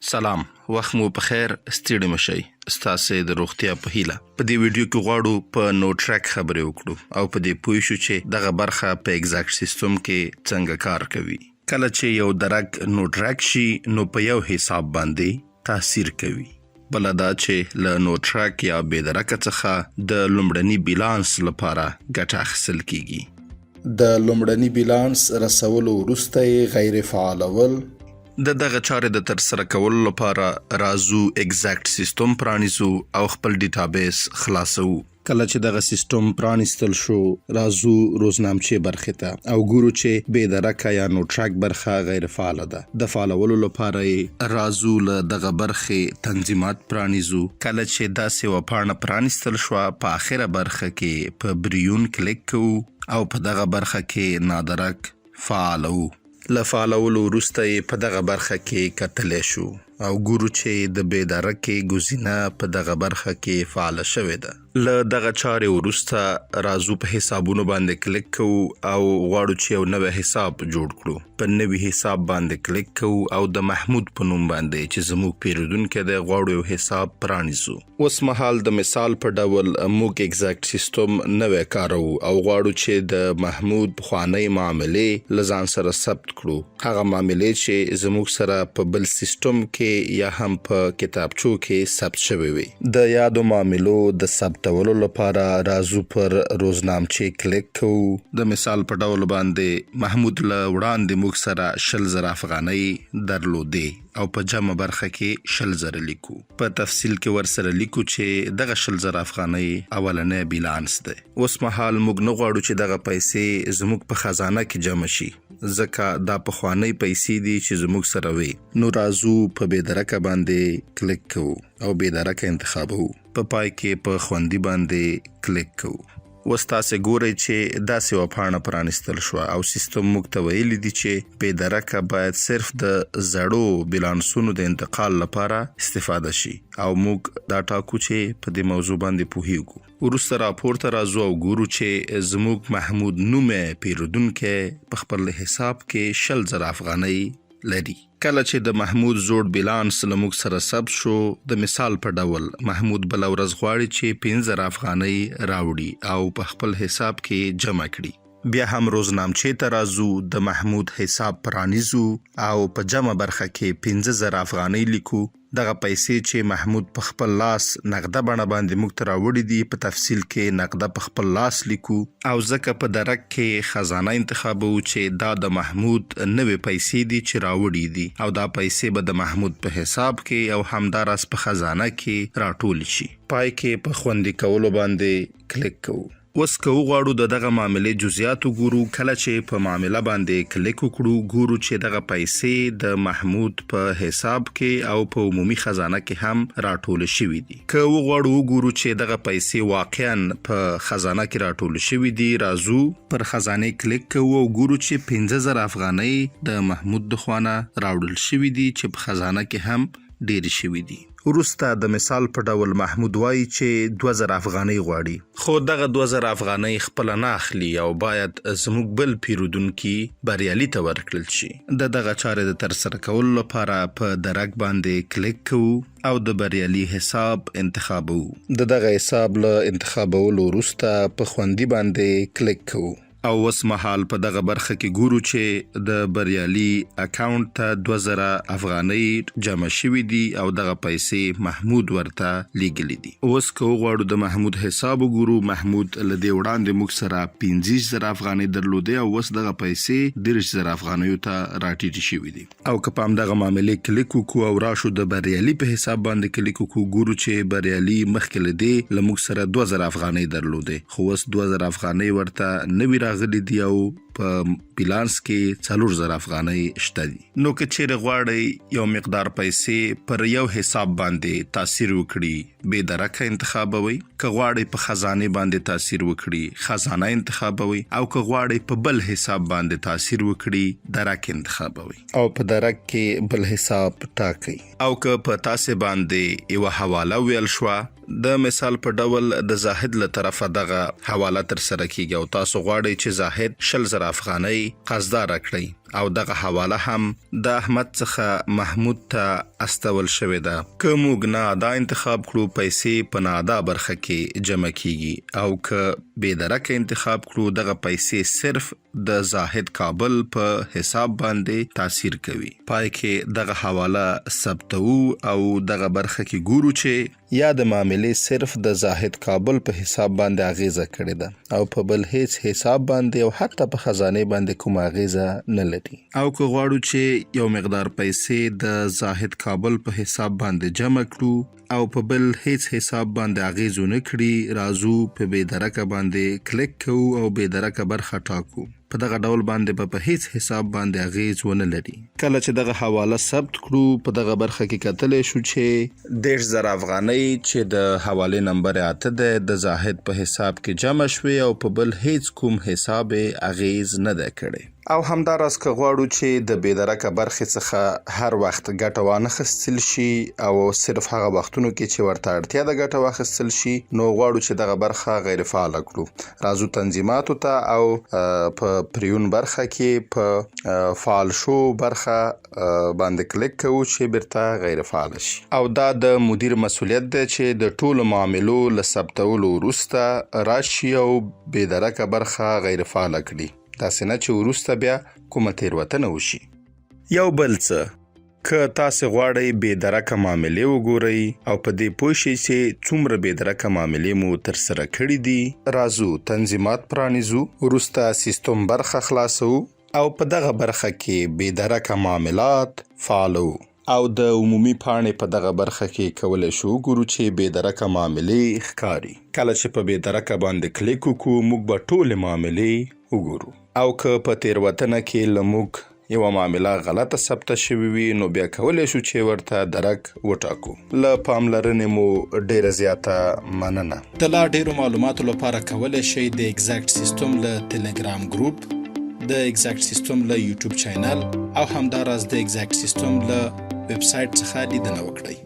سلام وخت مو په خیر ستړي مه شئ ستاسې د روغتیا په هیله. په دې ویډیو کې غواړو په نو ټریک خبرې وکړو او په دې پوه شو چې دغه برخه په ایگزیکټ سیستم کې څنګه کار کوي. کله چې یو درک نو ټریک شي نو په یو حساب باندې تاثیر کوي. بله دا چې له نو ټریک یا بې درکه څخه د لومړني بیلانس لپاره ګټه اخیستل کیږي. د لومړني بیلانس رسولو وروسته یې غیر فعالول. د دغه چارې د ترسره کولو لپاره راځو ایگزیکټ سیستم پرانیزو او خپل ډیټابیس خلاصوو. کله چې دغه سیستم پرانیستل شو، راځو روزنامچې برخې ته او ګورو چې بې درکه یا نو ټریک برخه غیر فعاله ده. د فعالولو لپاره یې راځو له دغه برخې تنظیمات پرانیزو. کله چې داسې یوه پاڼه پرانیستل شوه، په اخره برخه کې په بریون کلیک کوو او په دغه برخه کې نادرک فعالوو. له فعالولو وروسته یې په دغه برخه کې کتلی شو او ګورو چې د بې درکې ګزینه په دغه برخه کې فعاله شوې ده. له دغه چارې وروسته راځو په حسابونو باندې کلیک کوو او غواړو چې یو نوی حساب جوړ کړو. په نوي حساب باندې کلیک کوو او د محمود په نوم باندې چې زموږ پیرودونکی دی غواړو یو حساب پرانیزو. اوس مهال د مثال په ډول موږ ایگزیکټ سیستم نوی کاروو او غواړو چې د محمود پخوانۍ معاملې له ځان سره ثبت کړو، هغه معاملې چې زموږ سره په بل سیستم کې یا هم په کتابچو کې ثبت شوې وي. د یادو معاملو د ثبتولو لپاره راځو پر روزنامچې کلیک کوو. د مثال په ډول باندې محمود له وړاندې موږ سره 20,000 افغانۍ درلودې او په جمع برخه کې 20,000 لیکو. په تفصیل کې ورسره لیکو چې دغه 20,000 افغانۍ اولنی بیلانس دی. اوس مهال موږ نه غواړو چې دغه پیسې زموږ په خزانه کې جمع شي، ځکه دا پخوانۍ پیسې دي چې زموږ سره وي. نو راځو په بې درکه باندې کلیک کوو او بې درکه انتخابوو. په پای کې په خوندي باندې کلیک کوو. اوس تاسې ګورئ چې داسې یوه پاڼه پرانیستل شوه او سیستم موږ ته ویلي دي چې بې درکه باید صرف د زړو بیلانسونو د انتقال لپاره استفاده شي او موږ دا ټاکو چې په دې موضوع باندې پوهیږو. وروسته راپور ته راځو او ګورو چې زموږ محمود نومی پیرودونکی په خپل حساب کې 20,000 افغانۍ لري. کله چې د محمود زوړ بیلانس له موږ سره ثبت شو، د مثال په ډول محمود بله ورځ غواړي چې 5,000 افغانۍ راوړي او په خپل حساب کې جمع کړي. بیا هم روزنامچې ته راځو، د محمود حساب پرانیزو او په جمع برخه کې 5,000 افغانۍ لیکو. دغه پیسې چې محمود په خپل لاس نغده بڼه باندې موږ ته راوړي دي، په تفصیل کې نغده په خپل لاس لیکو او ځکه په درک کې خزانه انتخابوو چې دا د محمود نوې پیسې دي چې راوړي دي او دا پیسې به د محمود په حساب کې او همداراز په خزانه کې راټولې شي. پای کې په خوندي کولو باندې کلیک کوو. اوس که وغواړو د دغه معاملې جزئیات وګورو، کله چې په معامله باندې کلیک وکړو ګورو چې دغه پیسې د محمود په حساب کې او په عمومي خزانه کې هم راټولې شوې دي. که وغواړو وګورو چې دغه پیسې واقعاً په خزانه کې راټولې شوې دي، راځو پر خزانې کلیک کوو او ګورو چې 5,000 افغانۍ د محمود د خوا نه راوړل شوې دي چې په خزانه کې هم ډېرې شوې دي. وروسته د مثال په ډول محمود وایي چې 2,000 افغانۍ غواړي، خو دغه 2,000 افغانۍ خپله نه اخلي او باید زموږ بل پیرودونکي بریالي ته ورکړل شي. د دغه چارې د ترسره کولو لپاره په درک باندې کلیک کوو او د بریالي حساب انتخابوو. د دغه حساب له انتخابولو وروسته په خوندي باندې کلیک کوو. او اوس مهال په دغه برخه کې ګورو چې د بریالي اکاونټ ته 2,000 افغانۍ جمع شوې دي او دغه پیسې محمود ورته لیږلې دي. اوس که وغواړو د محمود حساب وګورو، محمود له دې وړاندې موږ سره 25,000 افغانۍ درلودې او اوس دغه پیسې 30,000 افغانیو ته راټیټې شوې دي. او که په همدغه معاملې کلیک وکړو او راشو د بریالي په حساب باندې کلیک وکړو، ګورو چې بریالي مخکې له دې له موږ سره 2,000 افغانۍ درلودې، خو اوس 2,000 افغانۍ ورته نوي راغلي دي او په بیلانس کې 4,000 افغانۍ شته دي. نو که چیرې غواړئ یو مقدار پیسې پر یو حساب باندې تاثیر وکړي، بې درکه انتخابوئ. که غواړئ په خزانې باندې تاثیر وکړي، خزانه انتخابوئ او که غواړئ په بل حساب باندې تاثیر وکړي، درک انتخابوئ. او په درک کې بل حساب ټاکئ. او که په تاسې باندې یوه حواله ویل شوه، د مثال په ډول د زاهد له طرفه دغه حواله ترسره کیږي او تاسو غواړئ چې زاهد 20,000 افغانۍ قرضداره کړئ. او دغه حواله هم د احمد څخه محمود ته استول شوې ده. که موږ نا ادا انتخاب کړو پیسې په نا ادا برخه کې جمع کیږي او که بې درکه انتخاب کړو دغه پیسې صرف د زاهد کابل په حساب باندې تاثیر کوي. پای کې دغه حواله ثبتوو او دغه برخه کې ګورو چې یاده معاملې صرف د زاهد کابل په حساب باندې اغیزه کړې ده او په بل هیڅ حساب باندې او حتی په خزانې باندې کومه اغیزه نه لري. او که غواړو چې یو مقدار پیسې د زاهد کابل په حساب باندې جمع کړو او په بل هیڅ حساب باندې اغیز ونه کړي، راځو په بې درکه باندې کلیک کوو او بې درکه برخه ټاکو. په دغه ډول باندې به په هیڅ حساب باندې اغیز ونه لري. کله چې دغه حواله ثبت کړو په دغه برخه کې کتلی شو چې. 30,000 افغانۍ چې د حوالې نمبر یې 8 دی د زاهد په حساب کې جمع شوې او په بل هیڅ کوم حساب یې اغیز نه دی کړی. او همداراز که غواړو چې د بې درکه برخې څخه هر وخت ګټه وانه خستل شي او صرف هغه وختونو کې چې ورته اړتیا ده ګټه واخیستل شي نو غواړو چې دغه برخه غیر فعاله کړو. راځو تنظیماتو ته او په پریون برخه کې په فعال شو برخه باندې کلیک کوو چې بیرته غیر فعال شي. او دا د مدیر مسولیت دی چې د ټولو معاملو له ثبتولو وروسته راشي او بې درکه برخه غیر فعاله کړي، داسې نه چې وروسته بیا کومه تیروتنه وشي. یو بل څه، که تاسې غواړئ بې درکه معاملې وګورئ او په دې پوه شئ چې څومره بې درکه معاملې مو ترسره کړې دي، راځو تنظیمات پرانیزو، وروسته سیستم برخه خلاصوو او په دغه برخه کې بې درکه معاملات فعالوو. او د عمومي پاڼې په دغه برخه کې کولی شو وګورو چې بې درکه معاملې ښکاري. کله چې په بې درکه باندې کلیک وکړو، موږ به ټولې معاملې وګورو. او که په تېروتنه کې له موږ یوه معامله غلطه ثبته شوې وي نو بیا کولی شو چې ورته درک وټاکو. له پاملرنې مو ډیره زیاته مننه. د لا ډیرو معلوماتو لپاره کولی شئ د اګزیکټ سیستم له تلګرام ګروپ، د اګزیکټ سیستم له یوټیوب چینل او همداراز د اګزیکټ سیستم له ویب سایټ څخه لیدنه وکړئ.